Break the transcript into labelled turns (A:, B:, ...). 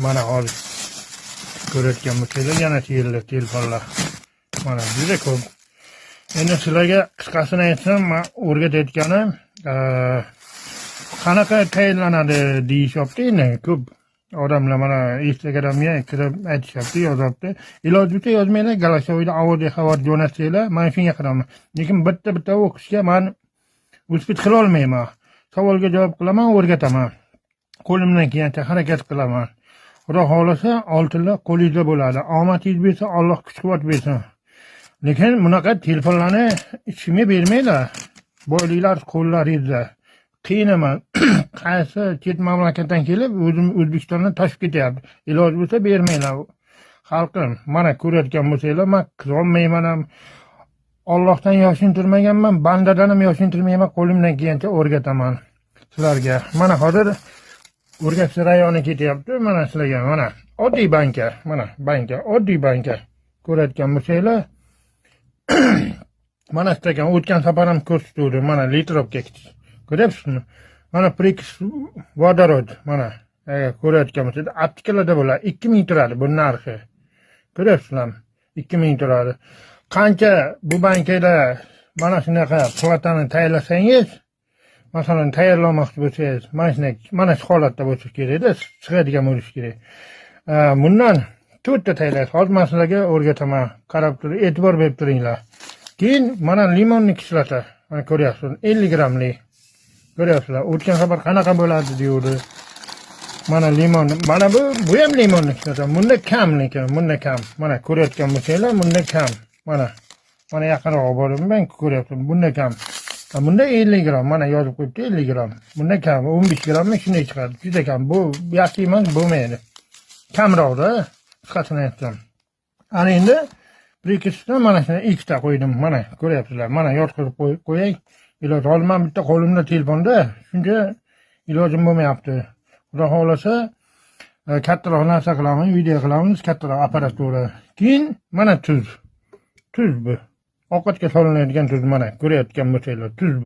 A: Mana hozir ko'rayotgan bo'lsanglar, yana keldi telefonlar. Mana juda ko'p. Endi sizlarga qisqasini aytsam, man o'rgatayotganim qanaqa tayinlanadi deyishyapti. Endi ko'p odamlar mana Instagramga kirib aytishyapti, yozyapti. Iloji bo'lsa, yozmanglar, голосовой da ovozli xabar jo'natsanglar, man shunga qilaman. Lekin bitta bitta o'qishga man успеть qilolmayman. Savolga javob qilaman, o'rgataman, qo'limdan kelgancha harakat qilaman. Xudo xohlasa, oltinlar qo'lingizda bo'ladi. Omadingiz bersa, Alloh kuch quvvat bersin. Lekin bunaqa telefonlarni hech kimga bermanglar. Boyliklar qo'llaringizda. Qiyin emas. Qaysi chet mamlakatdan kelib, o'zim O'zbekistondan toshib ketyapti. Iloji bo'lsa, bermanglar, xalqim. Mana ko'rayotgan bo'lsanglar, man qizg'onmayman ham, Ollohdan yoshintirmaganman, bandadan ham yoshintirmayman. Qo'limdan kelgancha o'rgataman sizlarga. Mana hozir o'rgatish jarayoni ketyapti. Mana sizlarga, mana oddiy banka, mana banka, oddiy banka, ko'rayotgan bo'lsanglar. Mana stakan, o'tgan safar ham ko'rsatuvdim. Mana литровка, ko'ryapsizmi? Mana перекись водород. Mana agar ko'rayotgan bo'lsangiz, aptekalarda bo'ladi, 2000 turadi bu narxi. Ko'ryapsizlarmi? 2000 turadi. Qancha bu bankada mana shunaqa platani tayyorlasangiz, masalan, tayyorlamoqchi bo'lsangiz, mana shunday, mana shu holatda bo'lishi kerakda, chiqadigan bo'lishi kerak. Bundan to'rtta tayyorlaysiz. Hozir man sizlarga o'rgataman, qarab turib, e'tibor berib turinglar. Keyin mana лимонный kislota, mana ko'ryapsiz, 50 grammli, ko'ryapsizlar. O'tgan safar qanaqa bo'ladi deyuvdi. Mana limon, mana bu ham лимонный kislota. Bunda kam, lekin bunda kam. Mana ko'rayotgan bo'lsanglar, bunda kam. Mana yaqinroq olib borib, man ko'ryapman, bunda kam. Bunda 50 gramm, mana yozib qo'yibdi, 50 gramm. Bunda kam, 15 grammmi, shunday chiqadi, juda kam. Bu yaxshi emas, bo'lmaydi, kamroqda, qisqasini aytsam. Ana endi перекись dan mana shuni ikkita qo'ydim. Mana ko'ryapsizlar, mana yotqizib qo'yay. Iloji hozir man bitta qo'limda telefonda, shuncha ilojim bo'lmayapti. Xudo xohlasa, kattaroq narsa qilamiz, video qilamiz, kattaroq apparatura. Keyin mana tuz, tuz, bu ovqatga solinadigan tuz. Mana ko'rayotgan bo'lsanglar, tuz.